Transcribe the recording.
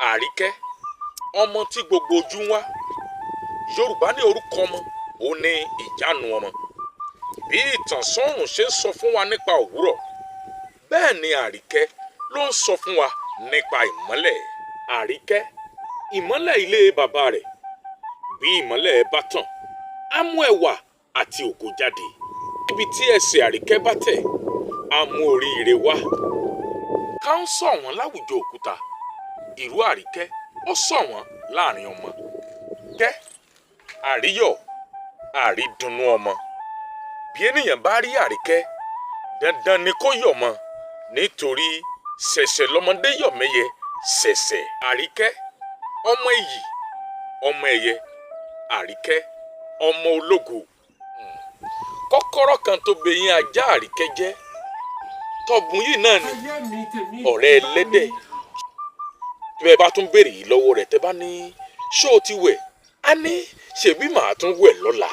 Àríkẹ́, ọmọ tí gbogbo ojú ń wá. Yorùbá ní orúkọ ọmọ ó ní ìjánu ọmọ. Bí ìtànsán-òòrùn ṣe ń sọ fún wa nípa òwúrọ̀, bẹ́ẹ̀ ni Àríkẹ́ ló ń sọ fún wa nípa ìmọ́lẹ̀. Àríkẹ́, ìmọ́lẹ̀ ilé bàbá rẹ̀. Bí ìmọ́lẹ̀ bá tàn, á mú ẹwà àti ògo jáde. Ibi tí ẹsẹ̀ Àríkẹ́ bá tẹ̀, á mú oríire wá. Ká ń sọ wọ́n láwùjọ òkúta, ìrú Àríkẹ́ ó sọ wọ́n láàrin ọmọ. Kẹ́ àríyọ̀, àrídùnnú ọmọ. Bí ènìyàn bá rí Àríkẹ́, dandan ni kó yọ̀ mọ́, nítorí ṣẹ̀ṣẹ̀ lọmọdé yọ̀ mẹ́yẹ ṣẹ̀ṣẹ̀. Àríkẹ́, ọmọ iyì, ọmọ ẹ̀yẹ. Àríkẹ́, ọmọ ológo. Kọ́kọ́rọ́ kan tó bẹyín ajá Àríkẹ́ jẹ́ tọ̀bùn yìí náà ni ọ̀rẹ́ ẹlẹ́dẹ̀. Bí ẹ bá tún béèrè yìí lọ́wọ́ rẹ̀, tẹ́ bá ní ṣó o ti wẹ̀, á ní ṣèbí màá tún wẹ̀ lọ́la.